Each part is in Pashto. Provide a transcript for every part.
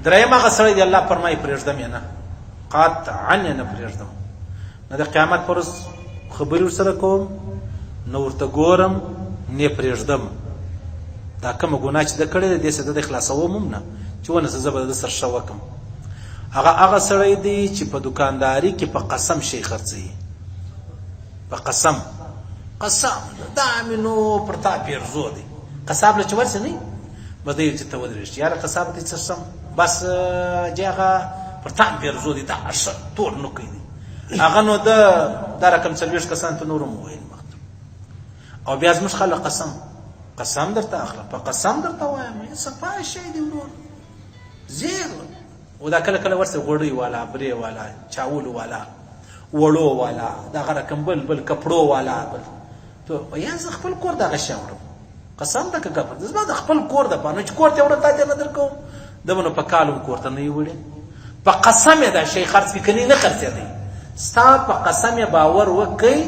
دریم هغه سړی دی الله فرمایي پرېږدم یې نه، قطعا یې نه پرېږدم، نه د قیامت پر ورځ خبرې ورسره کوم، نه ورته ګورم، نه پرېږدم. دا کومه ګناه چې ده کړې ده، دې څه د خلاصوم هم نه چې ونه زه به د سر ښه وکم. هغه هغه سړی دی چې په دکانداري کې په قسم شی خرڅوي، په قسم قسم دا مې نو پر تا پیرزو دی. قصاب له چې ورسې نه بس دی چې ته ودرېږي، یاره قصاب ته څه سم بس چې هغه پر تا پیرزو دی، دا ښه تور نوکی دی. هغه نو ده دا رقم 40 کسان ته نور هم وویل مخته. او بیا زموږ خلک قسم قسم درته اخله، په قسم درته وایم صفا شی دی ورور زیر. او دا کله کله ورسه غوړی والا، برې والا، چاولو والا، وړو والا، دغه رقم بل بل کپړو والا بل ته یا زه خپل کور دغه شی وړم، قسم ده که کفر زما د خپل کور د پاره چې کور ته وړم تا ته نه درکوم. ده به نو په کال هم کور ته نه وړي، په قسم یې دا شی خرڅ کړي، کني نه خرڅېدی. ستا په قسم یې باور وکړي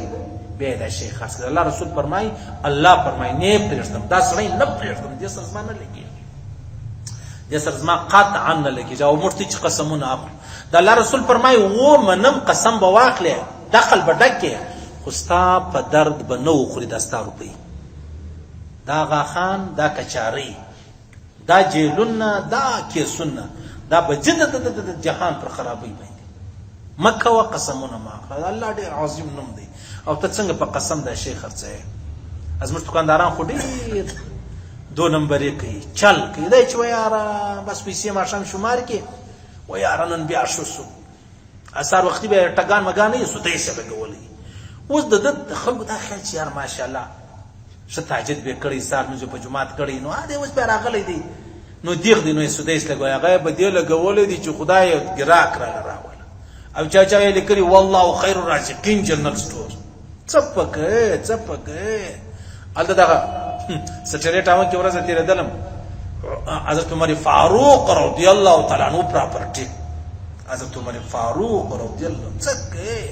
بیا دا شی خرڅ کړي. الله رسول فرمایي، الله فرمایي نه پرېږدم دا سړی، نه پرېږدم، دې سره زما نه لګېږي، دې سره زما قطعا نه لګېږي. او موږ ته چې قسمونه اخلو، د الله رسول فرمایي و منم قسم به واخلې، دخل به ډک کړې، خو ستا په درد به نه وخوري دا ستا روپۍ، دا غاخان، دا کچارۍ، دا جیلونه، دا کیسونه، دا به جد د جهان پر خرابۍ باندې مه کوه قسمونه مه اخله. الله ډېر عظیم نوم دی، او ته څنګه په قسم دا شی خرڅوې؟ زموږ دکانداران خو ډېر دو نمبرې کوي، چل کوي. دی چې وایي یاره بس پیسې ماښام شمار کړي، وایي یاره نن بیا ښه شو، اثار وختي به ټګان مګان نه سودی شه لګولی. اوس د ده د خلکو دا خیال چې یار ماشاءالله ښه تهجد به یې کړی، سهار لمونځ یې په جومات کړی، نو دی اوس بیا راغلی دی، نو دیغ دی، نو یې سودی لګولی. هغه یې په دې لګولی دی چې خدای یې ګراک راله راوله، او چا چا یې لیکلي والله خیر الرازقین جنرل سټور. څه پکې څه پکې هلته دغه سټریټ ټاون کې ورځ تېرېدلم، حضرت عمر فاروق رضی الله تعالی عنہ پراپرټي، حضرت عمر فاروق رضی الله څه کوي؟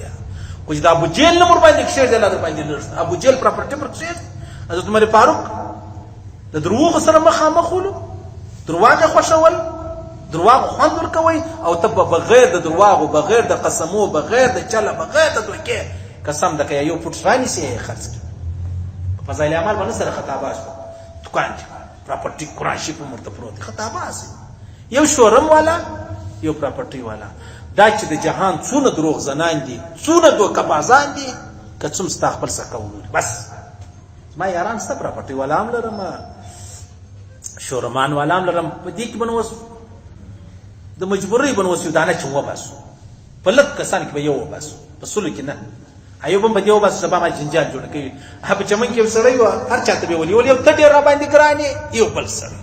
خو چې د ابو جهل نوم ورباندې کښېږدي، الله در باندې لږ ابو جهل پراپرټي پر کښېږدي. حضرت عمر فاروق د دروغو سره مخامخ ولو، درواغ یې خوښول، درواغ خوند ورکوي، او ته به بغیر د درواغو، بغیر د قسمو، بغیر د چله، بغیر د دوکې قسم د که یو پوټ رانیسي یې خرڅ کړي. په فضایل اعمال به نه سره خطا باز دکان کې پراپرټي قرآن شریف هم ورته پروت دی، خطا باز یو شورم والا، یو پراپرټي والا. دا چې د جهان څونه دروغ زنان دي، څونه دوکه بازان دي، که څوم ستا خپل سکه ورور بس زما یاران سته، پراپرټي والا هم لرم، شورمان والا هم لرم. په دې کې به نو اوس د مجبورۍ به نو اوس یو دانه چې وباسو، په لږ کسان کې به یو وباسو، په سلو کې نه. ایوب هم په دې وباسو، سبا ما جنجال جوړ کوي. په چمن کې یو سړی و، هر چا ته به ولي ولي، ته ډېر را باندې ګران یې، یو بل سړی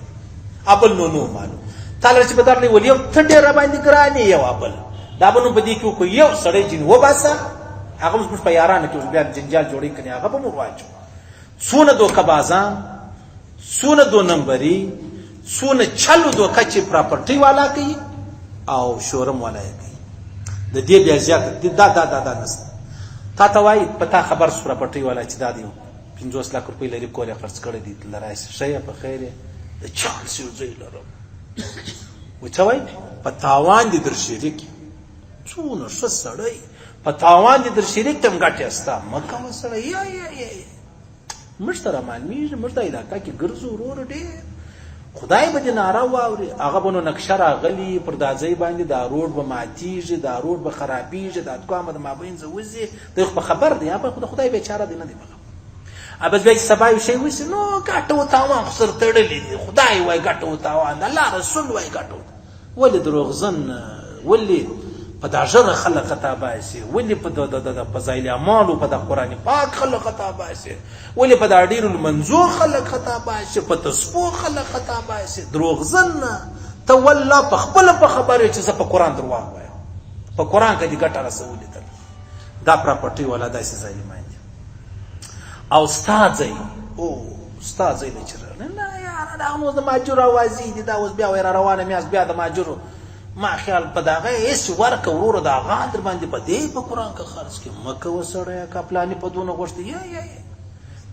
ابل نو نو معلوم تا لره چې به درلې ولي، یو ته ډېر را باندې ګران یې، یو ابل دا به نو په دې کې وکړو، یو سړی جن وباسه، هغه زموږ په یارانو کې اوس بیا جنجال جوړوي، کنې هغه به مو واچو. څونه دوکه بازان، څونه دو نمبري، څونه چلو دوکه چې پراپرټي والا کوي او شورم والا یې کوي، د دې بیا زیات دا دا دا دا نشته. تا ته وایي په تا خبر سو پراپرټي والا چې دا دی 50 لک روپۍ لري، کور یې خرڅ کړی دی، تله راشي ښه یې په خیر یې، د چانس یو ځای لرم. و څه وایي؟ په تاوان دې در شریک، څونه ښه سړی، په تاوان دې در شریک ته هم ګټې ستا، مه کوه سړی. یا یا یا موږ ته رامعلومېږي، موږ دا علاقه کې ګرځو وروره ډېر، خدای به دې ناره واوري. هغه به نو نقشه راغلي پر دا ځای باندې، دا روډ به ماتېږي، دا روډ به خرابېږي، دا دکان به د مابینځه وځي، دی خو به خبر دی، هغه خو د خدای بېچاره دی، نه دی به خبر. بس بیا چې سبا یو شی وشي نو ګټه و تاوان خو سره تړلي دي، خدای وایي ګټه و تاوان، الله رسول وایي ګټه و. ولې دروغزن، ولې په دا ژره خلک خطا باسي، ولې په د فضایل اعمالو په دا قرآن پاک خلک خطا باسي، ولې په دا ډېرو لمنځو خلک خطا باسي، په تسبو خلک خطا باسي؟ دروغزن ته والله په خپله په خبر یې چې زه په قرآن درواغ وایم، په قرآن کې دې ګټه رسولې ده. دا پراپرټي والا داسې ظالمان دي. او ستا ځای، او ستا ځای له چې راغلی نه یاره دا نو د ماجرو اوازې دي، دا اوس بیا وایي را روانه میاشت بیا د ماجرو، ما خیال په دغه هېڅ ورکه وروره، دا غان در باندې په دې په قرآن که خرڅ کړي مه کوه سړیه، که پلاني په دونه غوښتي یا یا یا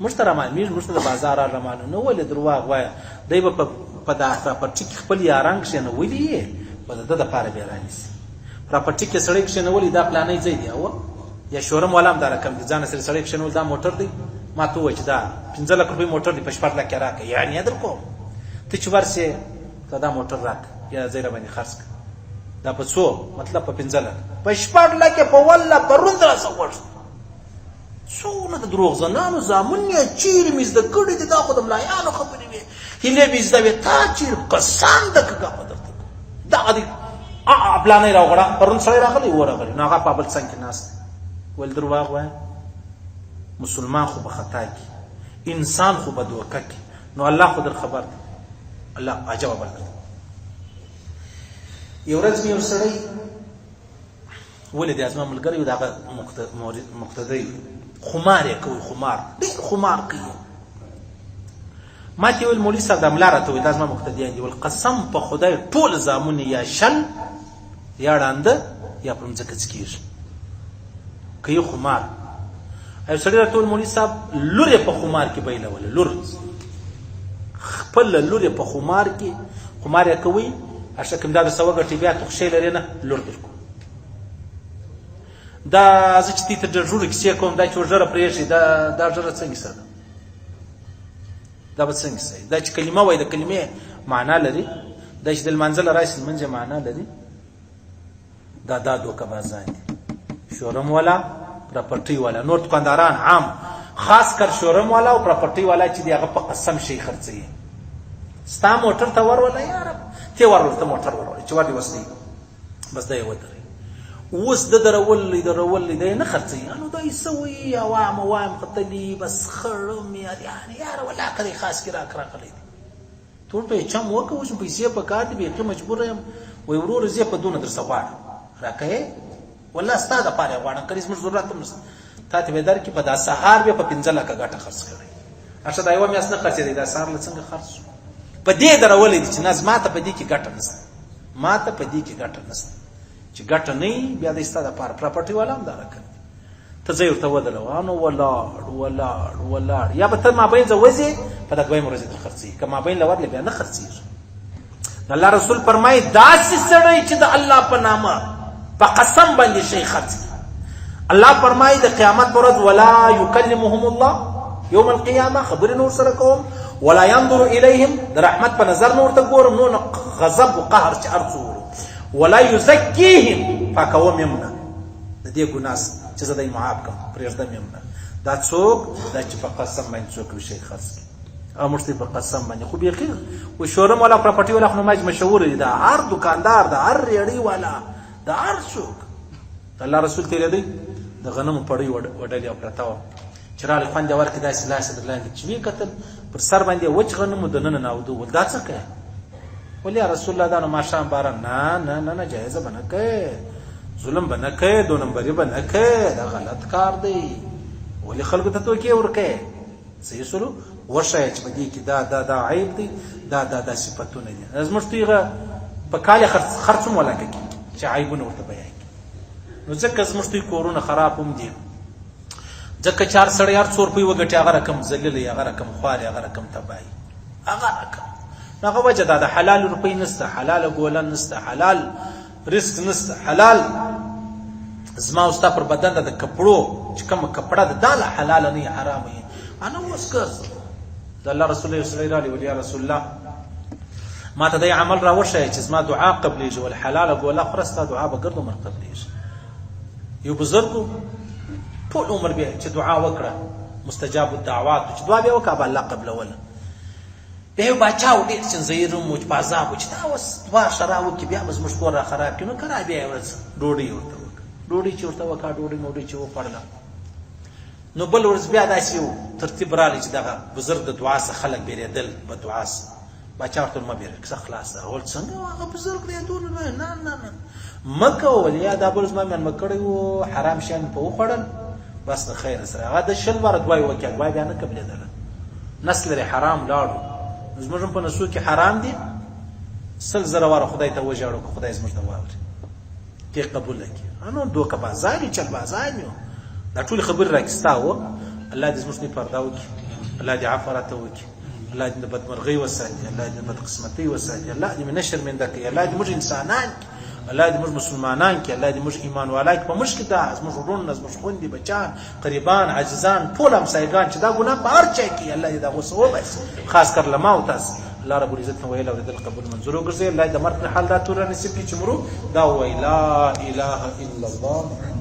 موږ ته رامعلومېږي، موږ ته د بازار رامعلوم نه. ولې درواغ وایه؟ دی به په دا پټي کې خپل یاران کښېنولي یې، به د ده دپاره بیا رانیسي. پراپرټي کې سړی کښېنولی، دا پلانی ځای دی او یا شورم والا هم دا رقم دی، ځانه سره سړی کښېنول، دا موټر دی، ما ته ووایه چې دا 5 لکه روپۍ موټر دی، په 6 لکه یې راکړه، یعنې یې در کوم. ته چې ورشې ته دا موټر راکړه یا ځای راباندې خرڅ کړه، دا په څو؟ مطلب په 5 لکه، په 6 لکه په والله پرون درڅخه غوښت. څونه د دروغجنانو زامن یې، چیرې مې زده کړي دي؟ دا خو د ملایانو خبرې وې، هیلې مې زده وې، تا چیرې قسم د که ګپه درته کوم. دغه دی پلانی راوغړه، پرون سړی راغلی و، راغلی نو هغه په بل څنګ کې ناست دی، ول درواغ وایه، مسلمان خو به خطا کی، انسان خو به دوکه کی، نو الله خو در خبر دی. الله عجبه بل درته. یو ورځ مې یو سړی ولې د زما ملګری و، د هغه مقتدی، خمار یې کوي، خمار ډېر خمار کوي. ما ته ویل مولوي صاحب، دا ملا راته ویل، دا زما مقتدیان دي، ول قسم په خدای ټول زامن یا شل یا ړانده یا پر مځکه څکېږي، کوي خمار. یو سړي راته ویل مولوي صاحب، لور یې په خمار کې بایلوله، لور، خپله لور یې په خمار کې، خمار یې کوي، هرڅه کوم دا درڅه وګټي، بیا ته خوشی لرې نه، لور درکو. دا زه چې ته د ژورو کیسې کوم، دا چې ژره پرېږدي، دا ژره څنګه سره ده؟ دا به څنګه سره؟ دا چې کلمه وایي د کلمې معنا لري، دا چې د لمانځه له راشي لمونځ یې معنا لري. دا دوکه بازان دي، شورم والا، پراپرټي والا، نور دکانداران عام، خاص کر شورم والا او پراپرټي والا چې دی هغه په قسم شي خرڅوي. ستا موټر ته وروله یاره، ته ورول، ته موټر وروله چې ور دې وسلی، بس دا یې ودرې. اوس د درولې درولې دی نه خرڅوي، نو دا یې څه وایي؟ عوام عوام ختلي، بس خړم یار، یعنې یاره ولا که دی خاص کې راک راغلی دی، ټول په چم وکړه، اوس پیسې په کار دي، بیخي مجبور یم. وایي وروره زه په دونه درڅه غواړم، راکوې؟ والله ستا دپاره یې غواړم، کله زموږ ضرورت هم نشته، تا ته به درکړي. په دا سهار به په 5 لکه ګټه خرڅ کړی. اشه دا یوه میاشت نه خرڅېدی، دا سهار له څنګه خرڅ شو؟ په دې درولې دي چې نه، زما ته په دې کې ګټه نشته، ما ته په دې کې ګټه نشته. چې ګټه نه وي بیا د ستا دپاره پراپرټي والا هم دا رقم دي. ته ځای ورته ودروه، نو ولاړ ولاړ ولاړ، یا به ته مابین ځه وځې، په دا دویم ورځ در خرڅېږي، که مابین له ورلې بیا نه خرڅېږي. الله رسول فرمایي داسې سړی چې د الله په نامه په قسم باندې شی خرڅ کړي، الله فرمایي د قیامت پر ورځ ولا یکلمهم الله یوم القیامه، خبرې نور سره کوم، ولا ينظر الیهم، د رحمت په نظر نور ته ګورم، نو غضب او قهر چې ارڅو، ولا یزکیهم، پاکوم یې نه د دې ګناه چې زه دی معاف کړم، پرېږدم یې نه. دا څوک دا چې په قسم باندې څوک شی خرڅ کړي او موږ ته په قسم باندې خو بیخي و شورم والا پراپرټي والا خو نو مشهور دي، دا هر دکاندار، دا هر ریړی والا، دا هر څوک. الله رسول تیرې دی، د غنمو پړی وډلې او پرته وه، چې راغلی خوند یې ورکړي، داسې لاس یې در لاندې چې ویې کتل پر سر باندې وچ غنمو دننه ناوده ول. دا څه کوې؟ ولې یا رسول الله، دا نو ماښام باران. نه نه نه نه، جایزه به نه کوې، ظلم به نه کوې، دو نمبري به نه کوې، دا غلط کار دی. ولې خلکو ته توکې ورکوې؟ صحیح سولو وښیه چې په دې کې دا دا دا عیب دی، دا دا دا صفتونه دي. زموږ تیغه په کال خرڅ هم ولاکه کي چې عیبونه ورته بیان کړي. نو ځکه زموږ دوی کورونه خراب هم دي، ځکه چې هر سړی هر څو روپۍ وګټي هغه رقم ذلیل، هغه رقم خواري، هغه رقم تباهي، هغه رقم. نو هغه وجه دا ده، حلال روپۍ نشته، حلال ګوله نشته، حلال رزق نشته، حلال زما او ستا پر بدن د کپړو چې کومه کپړه ده دا له حلاله نه حرامه یې. انا اوس که د الله رسول الله صلی الله علیه وسلم، یا رسول الله ما ته دی عمل را وښیه چې زما دعا قبلېږي. ول حلاله ګوله خوره، ستا دعا به ګرد عمر قبلېږي. یو بزرګ ټول عمر بیا چې دعا وکړه مستجاب الدعوات، چې دعا بیا وکړه به الله قبلوله. بیا یو باچا و، ډېر چنځیر هم و، چې په عذاب و چې دا اوس دعا ښه را وکړي بیا به زموږ کور را خراب کړي. نو کرا بیا یې ورځ ډوډۍ ورته وکړه، ډوډۍ چې ورته وکړه، ډوډۍ موډۍ چې وخوړله، نو بل ورځ بیا داسې یو ترتیب راغی چې دغه بزرګ د دعا څخه خلک بیرېدل په دعا څخه. باچا ورته مه بیره، کیسه خلاصه. ول څنګه هغه بزرګ دی دونه لوی؟ نه نه نه، مه کوه. ول یا دا بل زما مېلمه کړی و، حرام شیان په وخوړل، بس د خیر سره هغه د 20 واره دعا یې وکړه، دعا بیا نه قبلېدله، نسل لرې حرام لاړو. نو زموږ هم په نسو کې حرام دي، 100,000 واره خدای ته وژاړو که خدای زموږ ته واوري کې قبول کړي. نو دوکه بازان یو، چل بازان یو. دا ټول خبرې راکستا و. الله دې زموږ نه پرده وکړي، الله دې عفو راته وکړي. الله دې د بدمرغۍ وساتي، الله دې د بدقسمتۍ وساتي، الله دې نه شرمنده کوي، الله دې موږ انسانان کړي، الله دې موږ مسلمانان کړي، الله دې موږ ایمان والا کړي. په موږ کې دا زموږ وروڼه، زموږ خوندې، بچان، قریبان، عزیزان، ټول همسایګان چې دا ګناه په هر چا کې، الله دې د هغو څخه وباسي، خاص کر له ما او تاسو. الله رب العزت مو ویل اورېدل قبول منظور وګرځي. الله دې د مرګ په حال دا تور نصیب کړي چې مرو دا ووایي لا اله الا الله.